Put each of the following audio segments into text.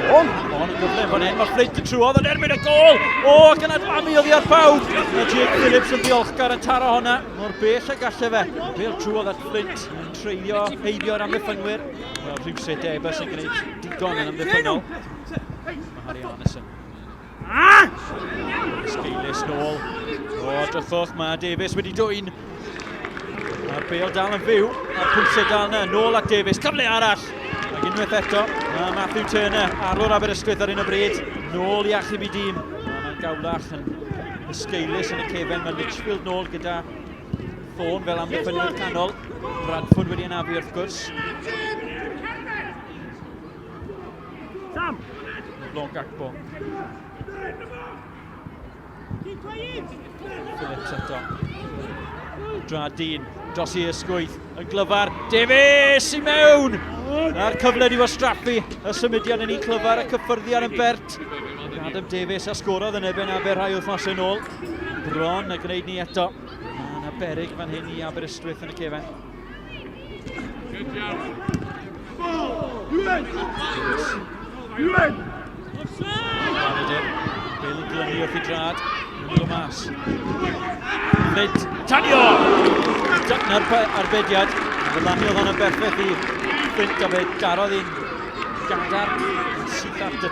Ond yn gyfle fan hyn, mae Flint yn trwodd yn erbyn y gol! O, ac yn adfamu oddi ar bawb! Mae Jake Phillips yn ddiolchgar yn taro honna. Mor bell y gallai fe. Bel trwodd at Flint yn treiddio heibio'r amddiffynwyr. Wel, rhywsut Ebers yn gwneud digon yn amddiffynnol. Mae Harry Arneson. Sgeilus nôl. O, drychwch, mae Davies wedi dwyn. Mae'r bel dal yn fyw, a'r pwysau dal yna, nôl at Davies, cyfle arall! Ac unwaith eto, mae Matthew Turner, arwr Aberystwyth ar un o bryd, nôl i achub i dîm. Mae'n gawlach yn ysgeilus yn y cefen, mae Litchfield nôl gyda Thorne fel amddiffynwyr canol. Bradford wedi anafu wrth gwrs. Sam! Leblanc Gakpo. Phillips eto. Dradin dros i ysgwydd yn glyfar. Davies i mewn! A'r cyfle di wastraffu y symudiad yn un clyfar, y cyffyrddiad yn bert. Adam Davies a sgorodd yn ebyn Aber rhai wythnosau nôl. Bron a gwneud ni eto. Mae yna berig fan hyn i Aberystwyth yn y cefen. Bale yn glynu wrth i drad. Yn dod mas. Flint, tanio! Dyna'r arbediad. Fe laniodd hon yn berffaith i Flint a fe darodd un gadar syth at y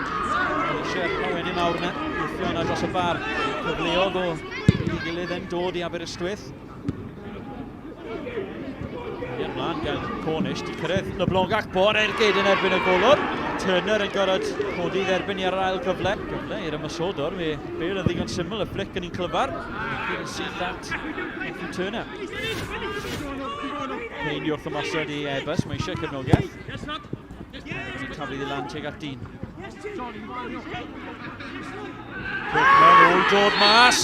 eisiau'r lawenydd mawr yna. Gwthio yna dros y bar. Cyfleodd o ei gilydd yn dod i Aberystwyth. Ie, ymlaen gan Cornish, di cyrraedd LeBlanc ac bor ergyd yn erbyn y golwr. Turner yn gorfod codi dderbyn i ar yr ail gyfle. Gyfle i'r ymosodwr, fe Bale yn ddigon syml, y flic yn un clyfar. Yn syth at Matthew Turner. Payne wrth ymosod i Airbus, mae eisiau cefnogaeth. Yn taflu ddi lan tuag at dyn. Kirkman o'i dod mas.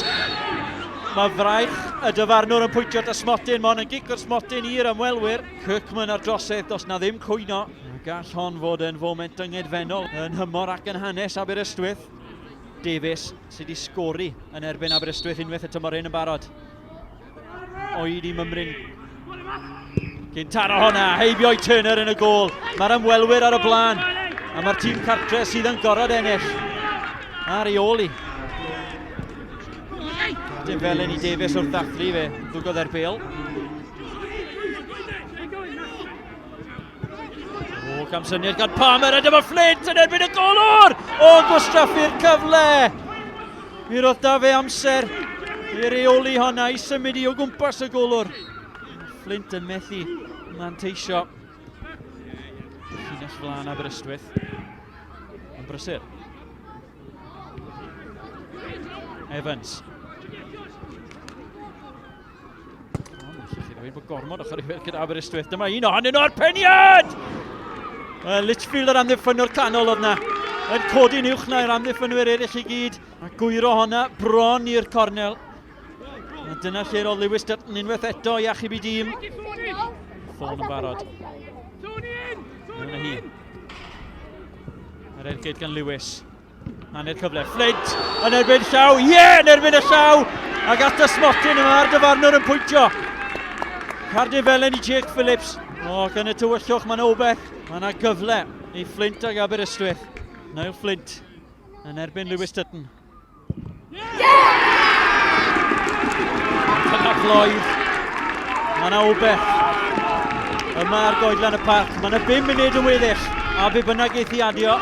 Mae fraich y dyfarnwr yn pwyntio at y smotyn. Mae hon yn gic o'r smotyn i'r ymwelwyr. Kirkman ar drosedd, does na ddim cwyno. Gall hon fod yn foment dyngedfennol yn nhymor ac yn hanes Aberystwyth. Davies sydd wedi sgori yn erbyn Aberystwyth unwaith y tymor hyn yn barod. Oed i mymryn. Cyn taro honna, heibio i Turner yn y gôl. Mae'r ymwelwyr ar y blaen. A mae'r tîm cartre sydd yn gorfod ennill. Ar ei ôl i. Dim felen i Davies wrth ddathlu fe. Ddwgodd e'r bêl. O, camsyniad gan Palmer a dyma Flint yn erbyn y golwr! O, gwastraffu'r cyfle! Mi roedd da fe amser i reoli honna, i symud i o gwmpas y golwr. Flint yn methu manteisio. Llinell flaen Aberystwyth. Yn brysur. Evans. Chi ddweud bod gormod o chwaraewyr gyda Aberystwyth. Dyma un ohonyn nhw ar peniad! Well, Litchfield yr amddiffynwr canol oedd na. Yn codi'n uwch na'r amddiffynwyr eraill i gyd. A gwyro honna bron i'r cornel. A dyna lle roedd Lewis Dutton unwaith eto i achub i dîm. Ffôn yn barod. Mewn â hi. Yr ergyd gan Lewis. Hanner cyfle. Flint yn erbyn llaw. Ie, yeah, yn erbyn y llaw! Ac at y smotyn yma, a'r dyfarnwr yn pwyntio. Cardyn felen i Jake Phillips. O, ac yn y tywyllwch, mae'n obeith. Mae yna gyfle i Flint ag Aberystwyth. Niall Flint yn erbyn Lewis Dutton. Dyna floedd. Mae yna wbeth. Yma ar goedlan y parc. Mae yna 5 munud yn weddill. A be bynnag eith i adio.